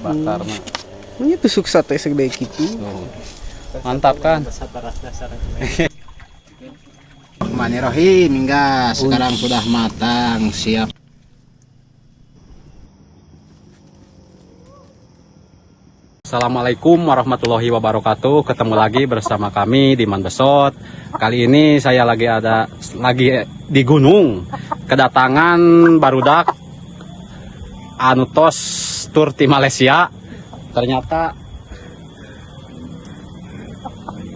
Bakar mah. Ini tusuk sate segede gitu. Tuh. Mantap kan? Bismillahirrahmanirrahim, hingga sekarang sudah matang, siap. Assalamualaikum warahmatullahi wabarakatuh. Ketemu lagi bersama kami di Manbesot. Kali ini saya lagi di gunung. Kedatangan barudak anu tos tur di Malaysia. Ternyata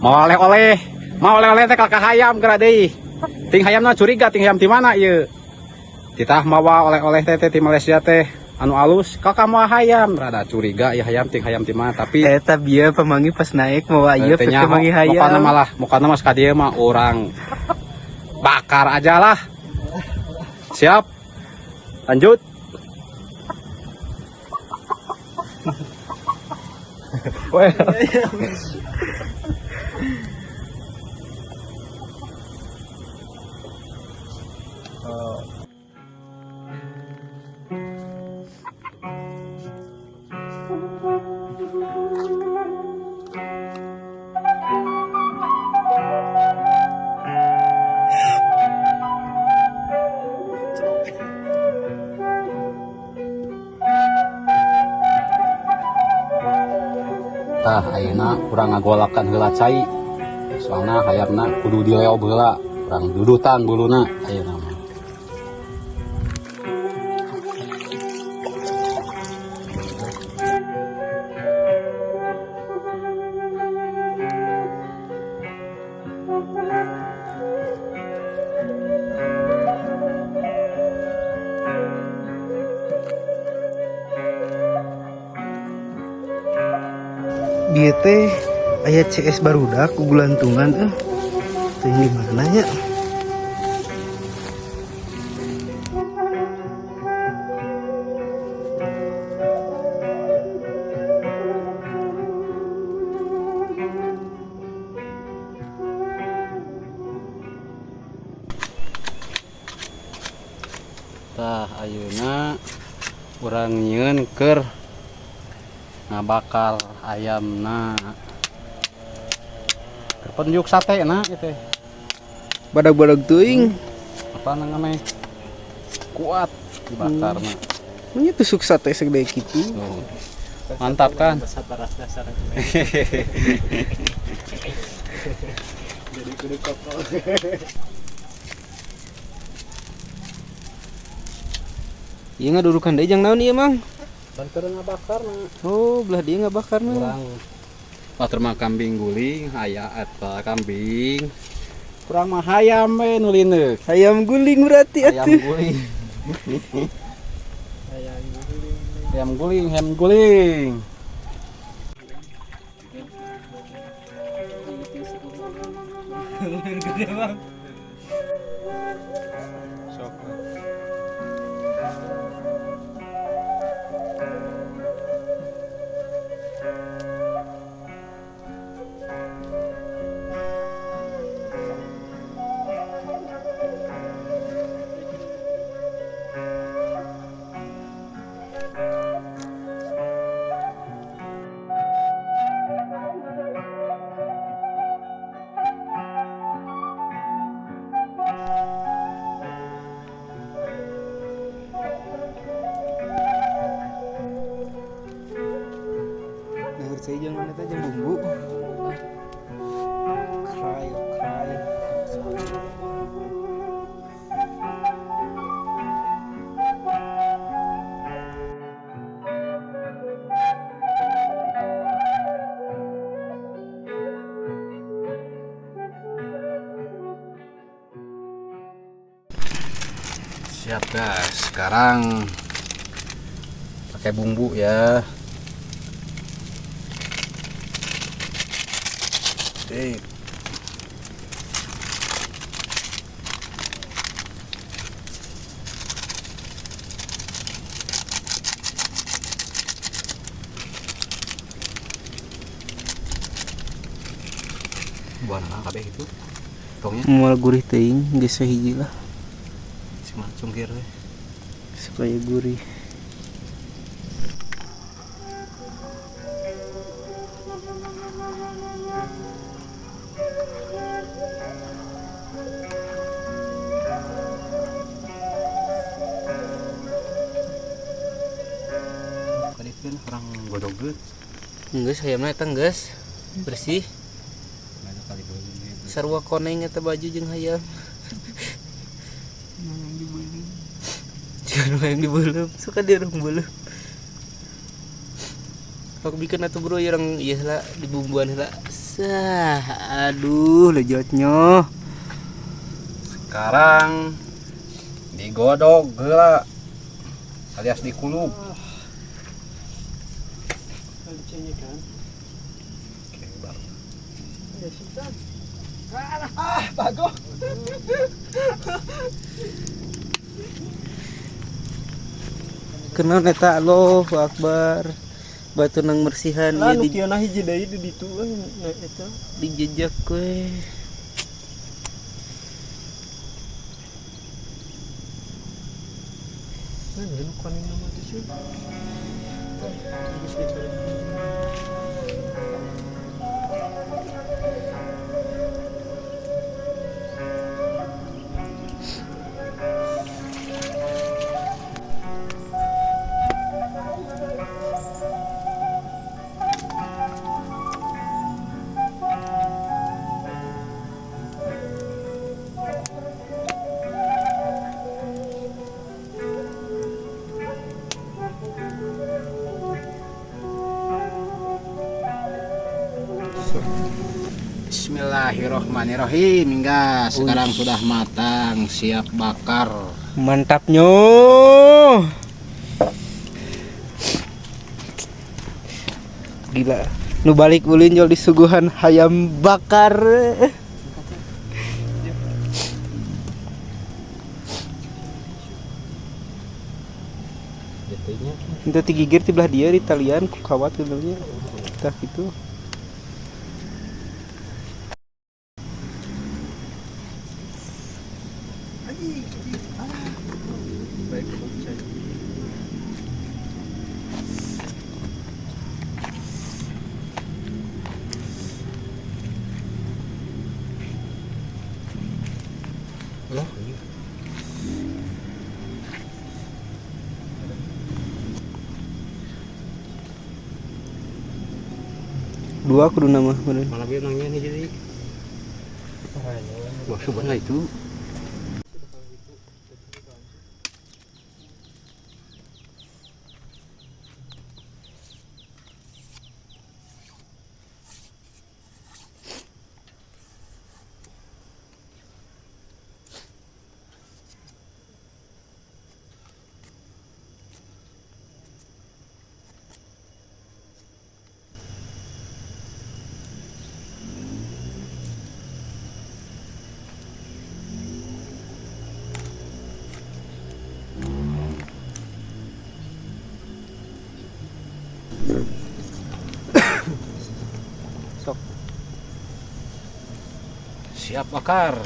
mau oleh-oleh, mau oleh-oleh teh kakak hayam geura deui. Ting hayamna curiga, ting hayam di mana ieu? Titah mawa oleh-oleh teh teh di Malaysia teh anu alus, kakak mau hayam rada curiga ya hayam ting hayam di mana, tapi Eta bieu pamanggih pas naik mau ieu teh nyaho, pamanggih hayam. mukana malah mukana mas ka dieu mah urang bakar aja lah. Siap. Lanjut. Weh. Tah ayeuna urang ngagolakan heula cai. Soalna hayamna kudu dileob heula, urang dudutan buluna ayeuna mah. Dia teh aya CS barudak gugulantungan eh. Teh di mana nya? Tah ayeuna urang nyieun keur ngabakar ayamna. Keur penjuk sate na ieu teh. Badag-badag teuing. Apa namanya? Kuat dibakarna. Ini tusuk sate segede gitu. Tuh. Mantap kan? Ieu ngadurukan deui jang naon ieu, Mang? Ban keur ngabakarna. Oh, belah dia ngabakarna. Urang water mah kambing guling, aya eta kambing. Kurang mah hayam we nu lineuk. Hayam guling berarti Hayam atuh. guling. Hayam guling, hayam guling. Nah, saya jangan eta jeung bumbu. Cry, oh cry. Siap guys, sekarang pakai bumbu ya. Sip. Buah nangka kabeh gitu. Tongnya Moal gurih teuing geus hiji lah cuma cungkir teh. supaya gurih. Kan urang godogeun. Geus hayamna eta geus bersih. Mana kali beuleum ge. Sarua koneng eta baju jeung hayam. Jangan yang dibeuleum, suka dia orang beuleum. Aku bikin atuh bro yang ieu heula dibumbuan heula. Sah, aduh lejotnya. Sekarang digodog heula alias dikulub. Oke, baru. Kenal eta Allahu Akbar. Batu nang bersihan Lah ieu nu di kieu hiji deui di ditu euy na eta. dijejak we. Nah, nu koneng nama teh sih. Geus gitu. Bismillahirrohmanirrohim. Hingga sekarang sudah matang, siap bakar. Mantapnya. Gila. Nu balik ulin jol disuguhan hayam bakar. Itu digigir di belah dia di talian ku kawat gitu nya. Tah gitu. Dua kudu nama bener. Malah bieu nangnya nih jadi. Wah, sebenarnya itu. Sok. Siap bakar.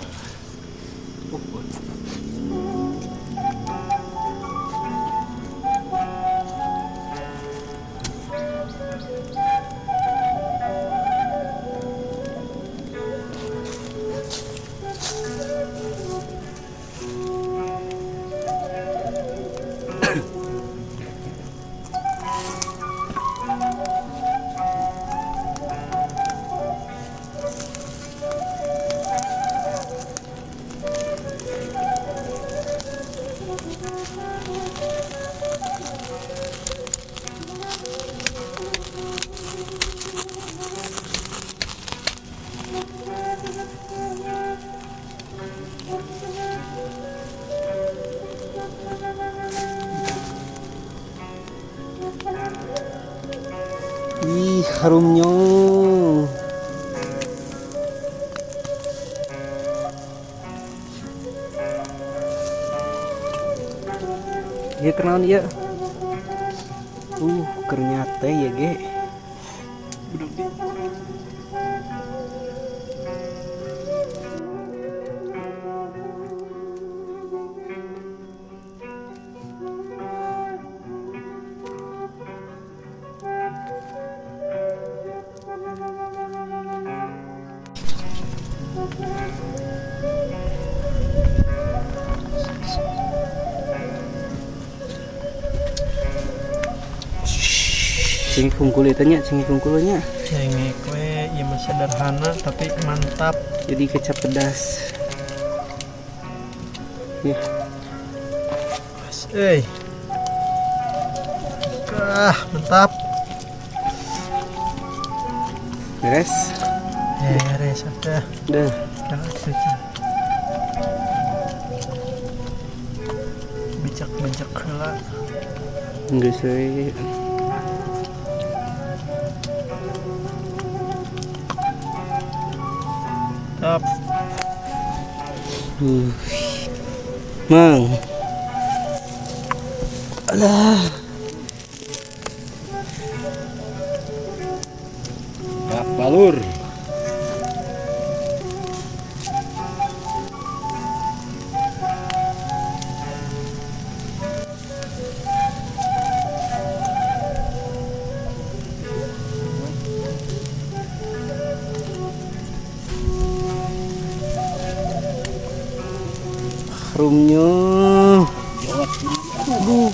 Ih, harumnya. Iya kenalan ya. Kernyate ya ge. Cengek hungkul itu nya, cengek hungkulnya. Cengek we, ieu mah sederhana tapi mantap. Jadi kecap pedas. Ya. Pas euy. Ah, mantap. Beres. Beres atuh. Dah. Bijak-bijak heula. Geus we. Top. Mang. Alah. Siap balur. Harumnya. Aduh.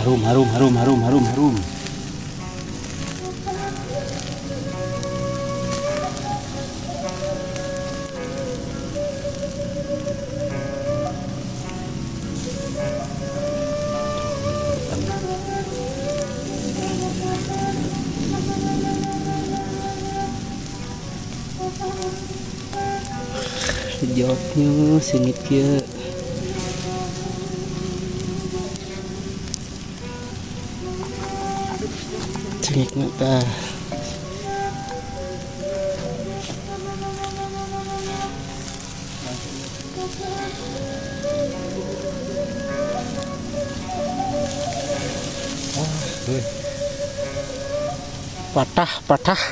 Harum, harum, harum, harum, harum, harum. Jawabnya sengit kieu. Cengek mata. Patah, patah.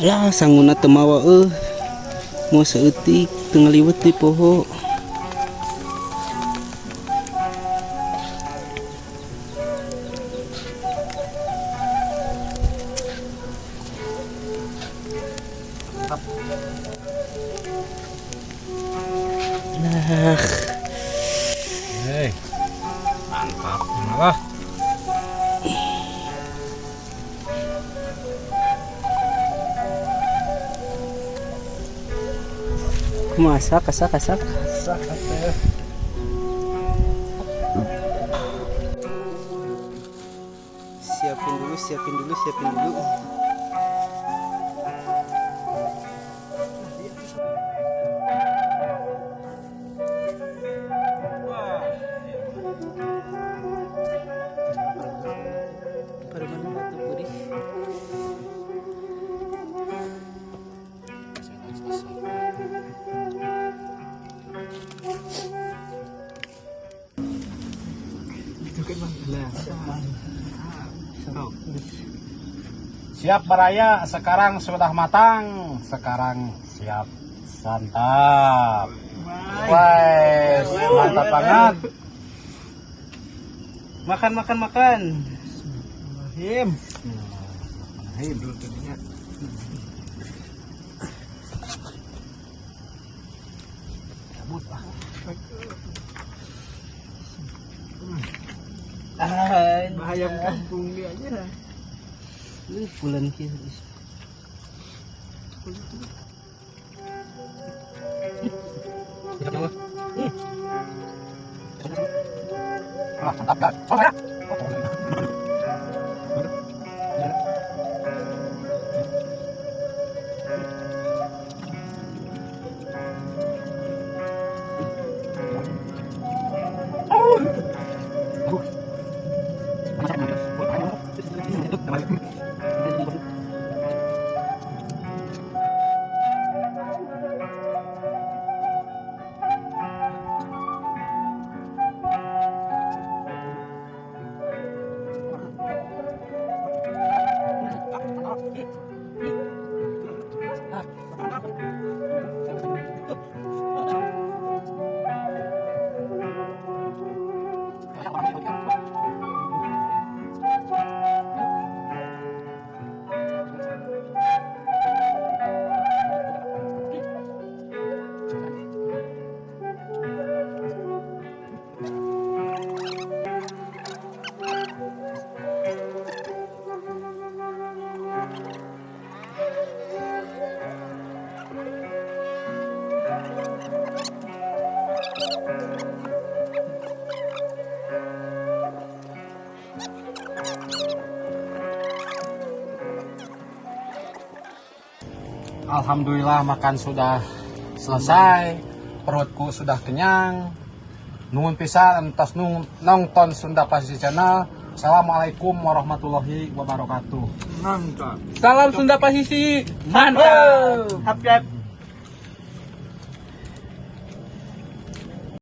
Lah sanguna teu mawa eueuh. Moal saeutik teu ngaliwet di poho. Lah. Hei. Mantap malah. Masak, asak, asak. Asak atuh. Siapin dulu, siapin dulu, siapin dulu. Pada mana batu putih? Siap baraya, sekarang sudah matang, sekarang siap santap. Wah, mantap banget. Makan, makan, makan. Bismillahirrahmanirrahim. Bahaya kampung dia aja. Bulan kieu. Alhamdulillah makan sudah selesai, perutku sudah kenyang. Nuhun pisan entos nonton Sunda Pasisi Channel. Assalamualaikum warahmatullahi wabarakatuh. Mantap. Salam Sunda Pasisi. Mantap. Hap.